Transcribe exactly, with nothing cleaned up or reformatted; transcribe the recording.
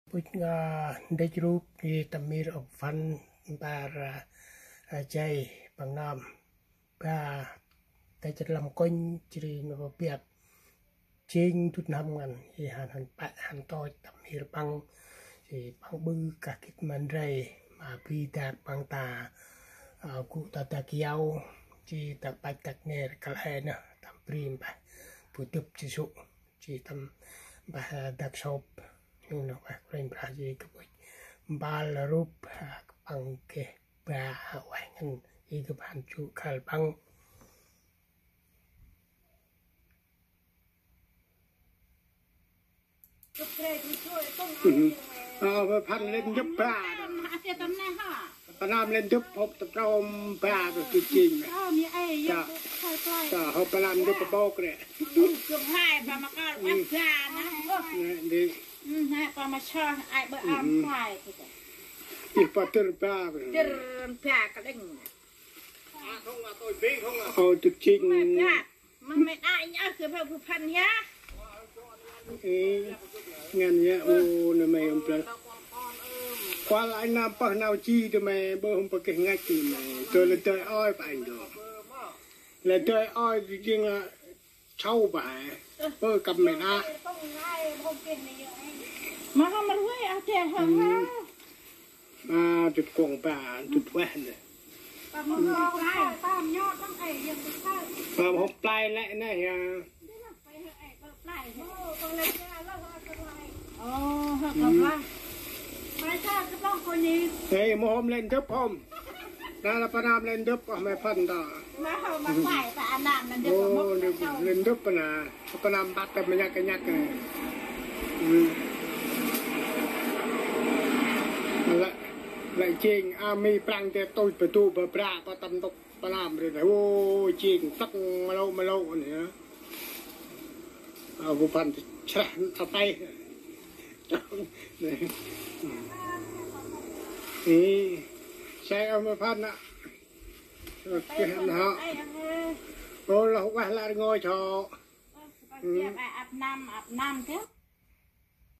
Bôch nga ndrêch rup i tâm mir ôp phăn mpar, a, jay păng nơm ba ta chật lăm kônh jri nô biăp. Jêng dŭt n'hâm ngăn i hăn hăn pă hăn tôch tâm mir păng. Jri păng ƀư kah gĭt ma ndrei ma bri dak păng ta, a, gŭ ta dak yau, jri dak pach dak ner kăl e nơh tâm bri mpeh bu dŭp jêsŭ. Jri tâm mpeh, a, dak sop. Nô ueh Kôranh Brah jri kơ bôch mpal rup, a, păng geh ba ueh ngăn i gâp hăn jŭ khăl păng. Ơ, phăn lĕ ndŭp ba. Pă năm lĕ ndŭp hôp ta trôm ba ta tu ching. Ta, ta hôp pă năm ndŭp ba bôk lĕ. Nê, đi. Ih, pă tơr ba. Ơ, tu ching. Ê, ngăn ya, ô, nê mê hôm plơ̆. Kuăl anh năm pơh nau chi tơ mê, bơ hôm pơkeh ngăch nê mê. Tơ lĕ dơi oi pă anh dô. Lĕ dơi oi tơ jêng, a, sau pă hê. Bơ kăp mê nă. Ma hôm rui a tê hơ hơ. A, dŭt kông ba, dŭt ueh nê. Păm hŏm play lĕ nê ya. Ê, mâu hôm lĕ ndŭp hôm. Nê la pă năm lĕ ndŭp, ơ, mê phăn ta. Ô, ndŭp, lĕ ndŭp na. Pă năm mpăt ta ma nhăk nhăk. Lĕ, lĕ jêng, a, mi prăng tê tôch bơ du bơ bra, pă tâm ntŭk pă năm rê. Ô, jêng tâk ma lôk ma lôk nê. A, bu phăn sreh ta tê. Ê, sai ơ mê phăn nă. Keh nă. Ô, lah ueh lah rngôch hŏ. Ăp năm, ăp năm tê.